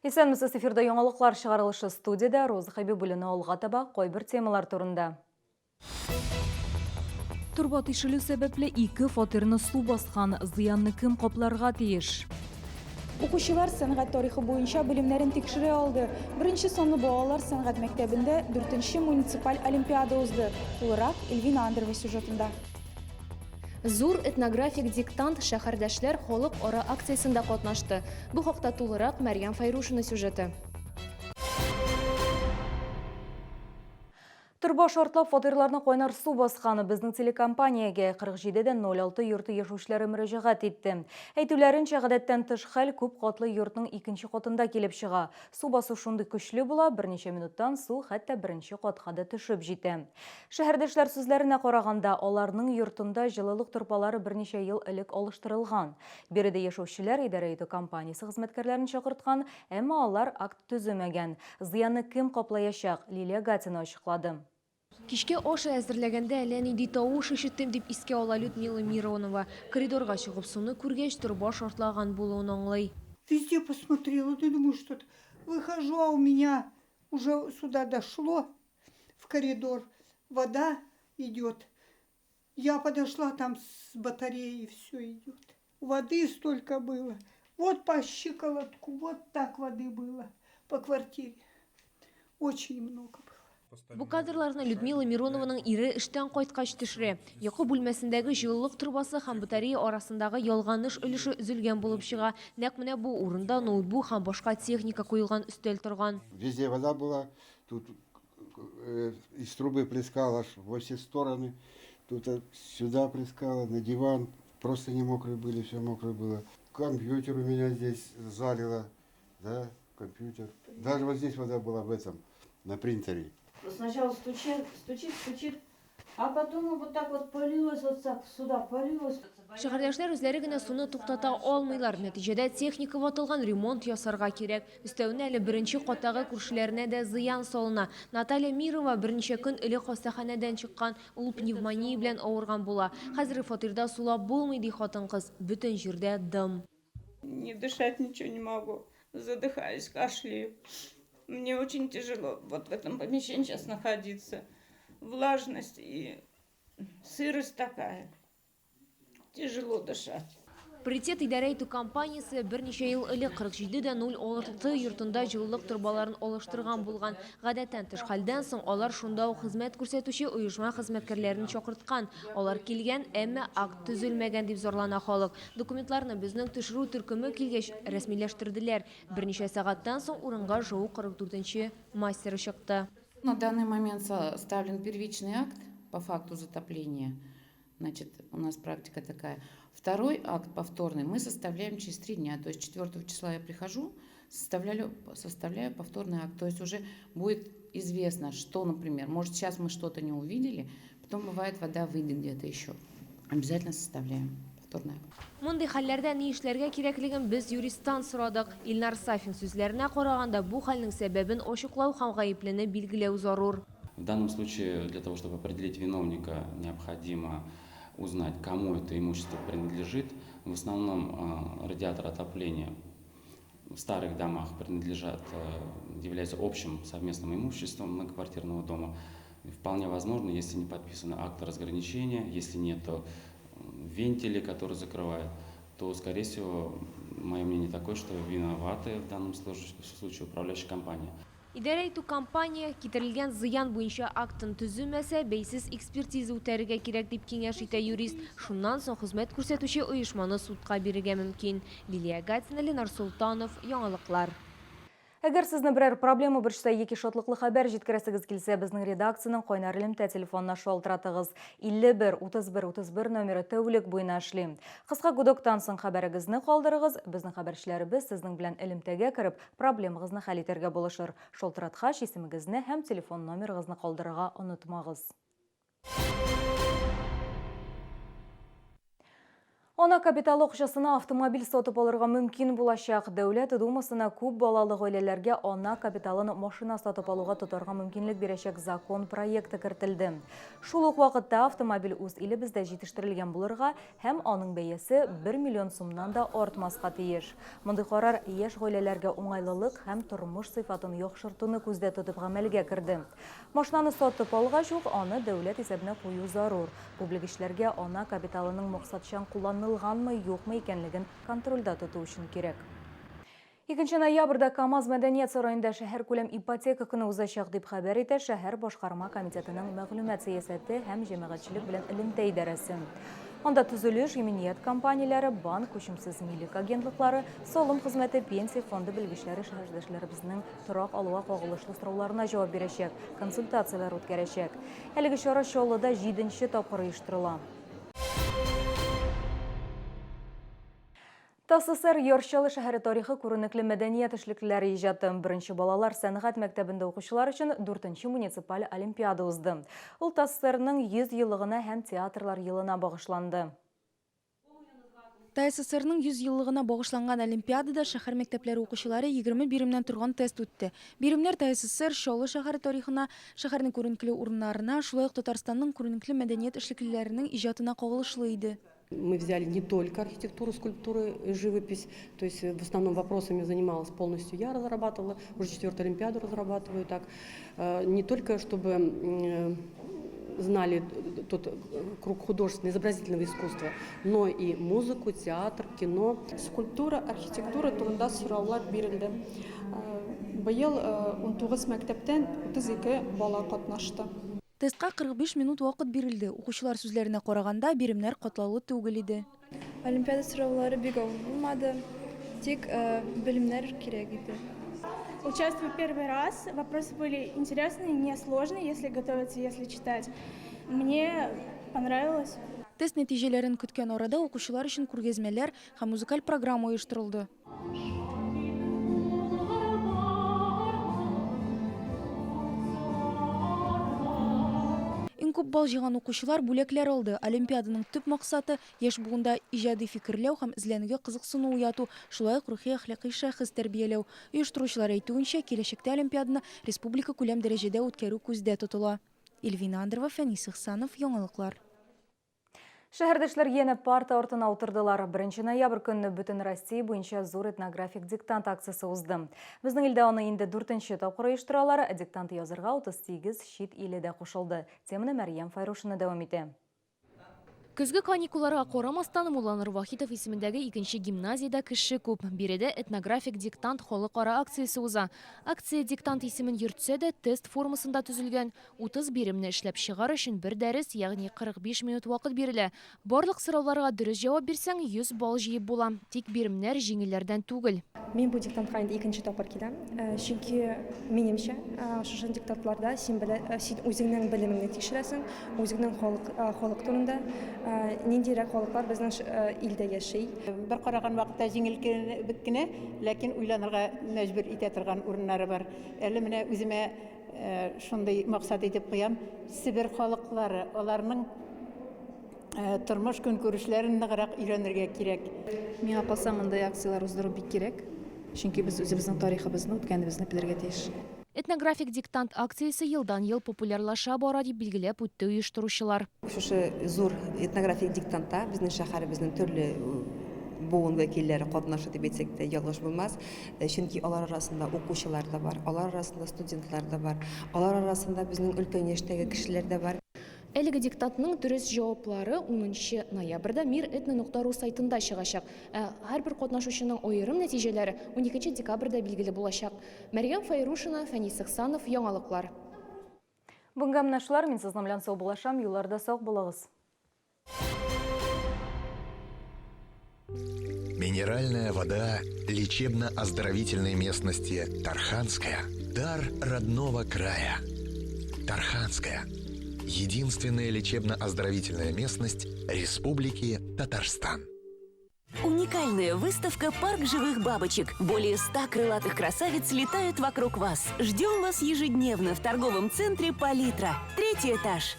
Исәнмесез, эфирда яңалыклар чыгарылышы студиядә Роза Хәбибуллина алга таба кайбер темалар турында. Торба тишелү сәбәпле ике фатирны су баскан, зыянны кем капларга тиеш? Укучылар сәнгать тарихы буенча белемнәрен тикшерә алды. Беренче санлы балалар сәнгать мәктәбендә дүртенче муниципаль олимпиада узды. Тулырак Эльвина Андрева сюжетында. Зур этнографик диктант шәһәрдәшләр халыкара акциясендә катнашты. Бу хакта тулырак Мәрьям Фәйрушина сюжеты. Торба шартлап, фатирларны кайнар су баскан. Безнең телекомпаниягә 47 дә 06 йорты яшәүчеләре мөрәҗәгать итте. Әйтүләренчә, гадәттән тыш хәл күп катлы йортның икенче катында килеп чыга. Су басу шундый көчле була, берничә минуттан су хәтта беренче катка да төшеп җитә. Шәһәрдәшләр сүзләренә караганда, аларның йортында җылылык торбалары берничә ел элек алыштырылган. Биредә яшәүчеләр идарә итү компаниясе хезмәткәрләрен чакырткан, әмма алар акт төземәгән. Зыянны кем каплаячак, Лилия Гатина ачыклады. Кичке аш әзерләгәндә әллә нинди тавыш ишеттем, дип искә ала Людмила Миронова. Коридорга чыгып суны күргәч, торба шартлаган булуын аңлый. Везде посмотрела, да думаю, что-то. Выхожу, а у меня уже сюда дошло, в коридор, вода идет. Я подошла, там с батареи все идет. Воды столько было. Вот по щиколотку, вот так воды было по квартире. Очень много было. Бу кадрларны Людмила Миронованың ире эштән кайткач төшерә. Йокы бүлмәсендәге җылылык торбасы һәм батарея арасындагы ялганыш өлеше өзелгән булып чыга. Нәкъ менә бу урында ноутбук һәм башка техника куелган өстәл торган. Везде вода была, тут э, из трубы плескала аж во все стороны. Тут э, сюда плескала, на диван. Просто не мокрые были, все мокрое было. Компьютер у меня здесь залило, да, компьютер. Даже вот здесь вода была в этом, на принтере. Сначала стучит, стучит, стучит, а потом вот так вот полилось, вот так сюда полилось. Шәһәрдәшләр үзләре генә суны туктата алмыйлар. Нәтиҗәдә техника ватылган, ремонт ясарга кирәк. Өстәвенә әле беренче каттагы күршеләренә дә зыян салына. Наталья Мирова берничә көн элек хастаханәдән чыккан. Ул пневмония белән авырган була. Хәзер фатирда сулап булмый, ди хатын-кыз. Бөтен җирдә дым. Не дышать ничего не могу. Задыхаюсь, кашляю. Мне очень тяжело вот в этом помещении сейчас находиться. Влажность и сырость такая. Тяжело дышать. Приоритет идарә итү компаниясе берничә ел элек 47 дә 06 йортында җылылык торбаларын алыштырган булган. Гадәттән тыш хәлдән соң алар шунда ук хезмәт күрсәтүче оешма хезмәткәрләрен чакырткан. Алар килгән, әмма акт төзелмәгән, дип зарлана халык. Документларны безнең төшерү төркеме килгәч рәсмиләштерделәр. Берничә сәгатьтән соң урынга ЖОУ 44 нче мастеры чыкты. На данный момент составлен первичный акт по факту затопления. Значит, у нас практика такая. Второй акт повторный мы составляем через три дня. То есть 4 числа я прихожу, составляю, составляю повторный акт. То есть уже будет известно, что, например, может сейчас мы что-то не увидели, потом бывает вода выйдет где-то еще. Обязательно составляем повторный акт. Мондый хәлләрдә ни эшләргә кирәклеген без юристтан сорадык. Илнар Сафин сүзләренә караганда, бу хәлнең сәбәбен ачыклау һәм гаеплене билгеләү зарур. В данном случае для того, чтобы определить виновника, необходимо узнать, кому это имущество принадлежит. В основном радиатор отопления в старых домах принадлежат, являются общим совместным имуществом многоквартирного дома. Вполне возможно, если не подписан акт разграничения, если нет вентиля, который закрывает, то, скорее всего, мое мнение такое, что виноваты в данном случае управляющая компания. Идарә итү компания китерелгән зыян буенча актын төземәсә, бәйсез экспертиза үтәргә кирәк, дип киңәш итә юрист. Шуннан соң хезмәт күрсәтүче оешманы судка бирергә мөмкин. Лилия Гатина, Ленар Солтанов, Яңалыклар. Әгәр сезне берәр проблема борчыса яки шатлыклы хәбәр җиткерәсегез килсә, безнең редакциянең кайнар элемтә телефонына шалтыратыгыз. 51 31 31 номеры тәүлек буена эшли. Кыска гудоктан соң хәбәрегезне калдырыгыз, безнең хәбәрчеләребез сезнең белән элемтәгә кереп, проблемагызны хәл итәргә булышыр. Шалтыраткач, исемегезне һәм телефон номерыгызны калдырырга онытмагыз. Ана капиталы акчасына автомобиль сатып алырга мөмкин булачак. Дәүләт Думасына күп балалы гаиләләргә ана капиталын машина сатып алуга тотарга мөмкинлек бирәчәк закон проекты кертелде. Шул ук вакытта автомобиль үз илебездә җитештерелгән булырга һәм аның бәясе 1 миллион сумнан да артмаска тиеш. Мондый карар яшь гаиләләргә уңайлылык һәм тормыш сыйфатын яхшыртуны күздә тотып гамәлгә керде. Машинаны сатып алгач ук, аны дәүләт исәбенә кую зарур. Бу белгечләргә ана капиталының максатчан кулланылганмы, юкмы икәнлеген контрольдә тоту өчен кирәк. 2 ноябрьдә КАМАЗ мәдәният сараенда шәһәркүләм ипотека көне узачак, дип хәбәр итә шәһәр башкарма комитетының мәгълүмат сәясәте һәм җәмәгатьчелек белән элемтә идарәсе. Анда төзелеш, иминият компанияләре, банк, күчемсез милек агентлыклары, салым хезмәте, пенсия фонды белгечләре шәһәрдәшләребезнең торак алуга кагылышлы сорауларына җавап бирәчәк, консультацияләр үткәрәчәк. Әлеге чара Чаллыда җиденче тапкыр оештырыла. ТАССР Яр Чаллы шәһәре тарихы күренекле мәдәният эшлеклеләре иҗаты. Беренче балалар сәнгать мәктәбендә укучылар өчен дүртенче муниципаль олимпиада узды. Ул ТАССРның 100 еллыгына һәм театрлар елына багышланды. ТАССРның 100 еллыгына багышланган олимпиадада шәһәр мәктәпләре укучылары 20 биремнән торган тест үтте. Биремнәр ТАССР, Чаллы шәһәре тарихына, шәһәрнең күренекле урыннарына, шулай ук Татарстанның күренекле мәдәният эшлеклеләренең иҗатына кагылышлы иде. Мы взяли не только архитектуру, скульптуру и живопись, то есть в основном вопросами занималась полностью я, разрабатывала, уже четвертую олимпиаду разрабатываю так, не только чтобы знали тот круг художественного, изобразительного искусства, но и музыку, театр, кино. Скульптура, архитектура турында сораулар бирелде. Быел 19 мәктәптән 32 бала катнашты. Тестка 45 минут вакыт бирелде. Укучылар сүзләренә караганда, биремнәр катлаулы түгел иде. Олимпиада сораулары бик авыр булмады, тик белемнәр кирәк иде. Участвую первый раз. Вопросы были интересные, несложные, если готовиться, если читать. Мне понравилось. Тест нәтиҗәләрен көткән арада укучылар өчен күргәзмәләр һәм музыкаль программа оештырылды. Иң күп балл җыйган укучылар бүләкләр алды. Олимпиаданың төп максаты, яшь буында иҗади фикерләү һәм эзләнүгә кызыксыну уяту, шулай ук рухи-әхлакый шәхес тәрбияләү. Оештыручылар әйтүенчә, киләчәктә олимпиаданы республикакүләм дәрәҗәдә үткәрү күздә тотыла. Эльвина Андрова, Фәнис Ихсанов, Яңалыклар. Шәһәрдәшләр янә парта артына утырдылар. 1 ноябрь көнне бөтен Россия буенча зур этнографик диктант акциясе узды. Безнең илдә аны инде дүртенче тапкыр оештыралар. Диктант язырга 38 чит иле дә кушылды. Теманы Мәрьям Файрушина дәвам итә. Көзге каникулларга карамастан, Мулланур Вахитов исемендәге икенче гимназиядә кеше күп. Биредә этнографик диктант халыкара акциясе уза. Акция диктант исемен йөртсә дә, тест формасында төзелгән. 30 биремне эшләп чыгар өчен бер дәрес, ягъни 45 минут вакыт бирелә. Барлык сорауларга дөрес җавап бирсәң, 100 балл җыеп була. Тик биремнәр җиңелләрдән түгел. Мин бу диктантка инде икенче тапкыр киләм. Чөнки минемчә, шушы диктантларда син үзеңнең белемеңне тикшерәсең, үзеңнең халык турында, ниндирәк халыклар безнең илдә яши. Бер караган вакытта җиңел кебек кенә, ләкин уйланырга мәҗбүр итә торган урыннары бар. Әле менә үземә шундый максат итеп куям, Себер халыклары, аларның тормыш көнкүрешләрен ныграк өйрәнергә кирәк. Миңа калса, мондый акцияләр уздыру бик кирәк, чөнки без үзебезнең тарихыбызны, үткәнебезне белергә тиеш. Этнографик диктант акциясе елдан-ел популярлаша бара, дип билгеләп үтте оештыручылар. Шушы зур этнографик диктантта безнең шәһәребезнең төрле буын вәкилләре катнаша дип әйтсәк тә ялгыш булмас. Чөнки алар арасында укучылар да бар, алар арасында студентлар да бар, алар арасында безнең өлкән яшьтәге кешеләр дә бар. Әлеге диктантның дөрес җаваплары унынчы ноябрьдә Мир этно нокта ру сайтында чыгачак. Ә һәрбер катнашучының аерым нәтиҗәләре уникенче декабрьдә билгеле булачак. Мәрьям Фәйрушина, Фәнис Ихсанов, Яңалыклар. Бүгенгә менә шулар. Мин сезнең белән саубуллашам. Юлларда сак булыгыз. Минеральная вода лечебно-оздоровительной местности Тарханская. Дар родного края. Тарханская. Единственная лечебно-оздоровительная местность Республики Татарстан. Уникальная выставка «Парк живых бабочек». Более 100 крылатых красавиц летают вокруг вас. Ждем вас ежедневно в торговом центре «Палитра». Третий этаж.